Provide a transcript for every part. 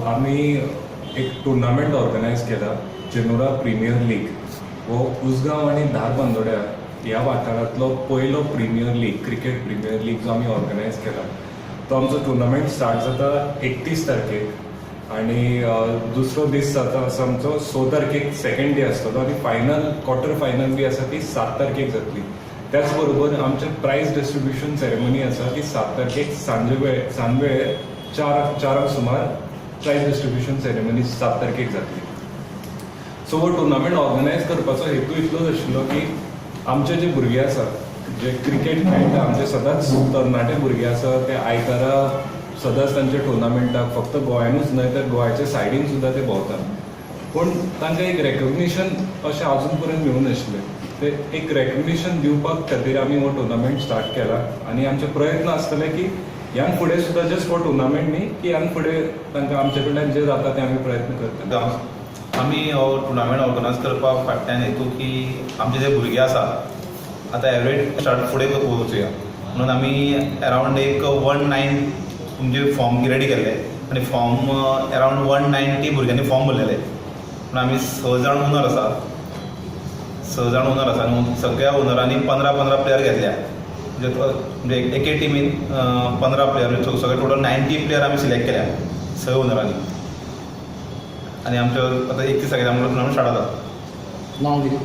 आमी एक tournament organise केला, जेनोरा प्रिमियर लीग. हो उसगांव आनी धारबांदोड्या ह्या वाठारांतलो पयलो premier league, cricket premier league जो आमी ऑर्गनायज केला. तो आमचो टुर्नामेंट स्टार्ट जाता 31 तारखेक आनी दुसरो दीस जाता आसा आमचो 6 तारखेक, सेकंड डे आसतलो आनी फायनल, क्वॉर्टर फायनल बी आसा ती 7 तारखेक जातली. त्याच बरोबर आमचे प्रायज डिस्ट्रिब्युशन सेरेमनी आसा ती 7 तारखेक सांजे वेळ, सांजवेळ 4-4ांक सुमार प्रायज डिस्ट्रिब्युशन सेरेमनी 7 तारखेक जातली. सो हो टुर्नामेंट ऑर्गनायज करपाचो हेतू इतलोच आशिल्लो की आमचे जे भुरगे आसा, जे क्रिकेट खेळटा, आमचे सदांच तरणाटे भुरगे आसा, ते आयतारा सदांच तांच्या टुर्नामेंटाक फक्त गोंयानूच न्हय तर गोंयाच्या सायडीन सुद्दां ते भोंवतात, पूण तांकां एक रेकग्निशन अशें अजून पर्यंत मेळूं नाशिल्लें. ते एक रेकग्निशन दिवपाक खातीर आमी हो टुर्नामेंट स्टार्ट केला आनी आमचे प्रयत्न आसतले की ह्यान फुडें सुद्दां जस्ट हो टुर्नामेंट न्ही की ह्यान फुडें तांकां आमचे कडल्यान जे जाता ते आमी प्रयत्न करतले. आमी हो टुर्नामेंट ऑर्गनायज करपा फाटल्यान हेतू की आमचे जे भुरगे आसा, आतां एवरी स्टार्ट फुडें वचुया म्हणून आमी अरावंड एक 19 म्हणजे फॉर्म रेडी केल्ले आनी फॉर्म अरावंड 190 भुरग्यांनी फॉर्म भरलेले. पूण आमी स जाण ओनर आसा, स जाण ओनर आसा न्हू, सगळ्या ओनरांनी 15 15 प्लेयर घेतल्या. म्हणजे म्हणजे एके टिमीन 15 प्लेयर, सगळे टोटल 90 प्लेयर आमी सिलेक्ट केल्या स ओनरांनी. आनी आमच्यो आतां 31 तारखेर आमकां टुर्नामेंट स्टार्ट जाता. नांव कितें?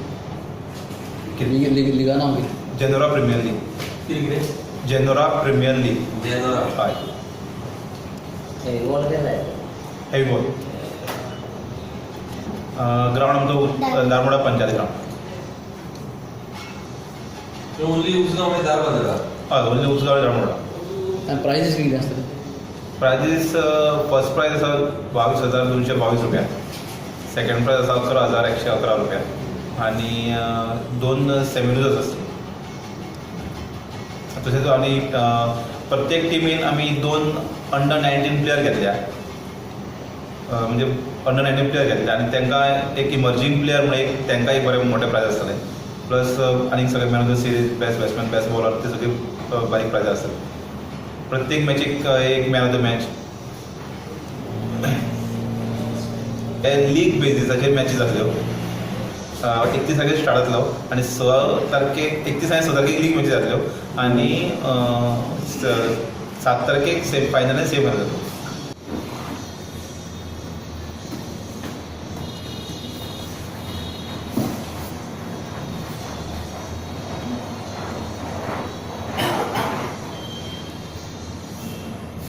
कितें? लीग लीग लिगा नांव कितें? जेनोरा प्रिमियर लीग. कितें कितें? जेनोरा प्रिमियर लीग. जेनोरा. हय. बॉल केन्ना? Heavy ball. ग्रावंड आमचो धारबांदोडा पंचायत ग्रावंड. ओनली उसगांव मागीर धारबांदोडा? हय, ओनली उसगांव, धारबांदोडा. आनी प्रायजीस कितें आसतले? प्रायजीस, फर्स्ट प्रायज आसा 22,222 रुपया, सेकंड प्रायज आसा 11,111 रुपया आनी दोन सेमिनोज आसतली. तशेंच आनी प्रत्येक टिमीन आमी दोन अंडर 19 प्लेयर घेतल्या, म्हणजे अंडर 19 प्लेयर घेतले आनी तांकां एक इमर्जींग प्लेयर म्हणून एक तांकां एक बरें मोठे प्रायज आसतलें. प्लस आनीक सगळे man of the series, best batsman, best bowler, ते सगळे बारीक प्रायज आसतले. प्रत्येक मॅचीक एक मॅन ऑफ the match. हे लीग बेजीसाचेर मॅची जातल्यो. 31 तारखेर स्टार्ट जातलो आनी 6 तारखेक, 31 आनी 6 तारखेक लीग मॅची जातल्यो आनी 7 तारखेक सेम फायनल आनी सेमी फायनल जातलो.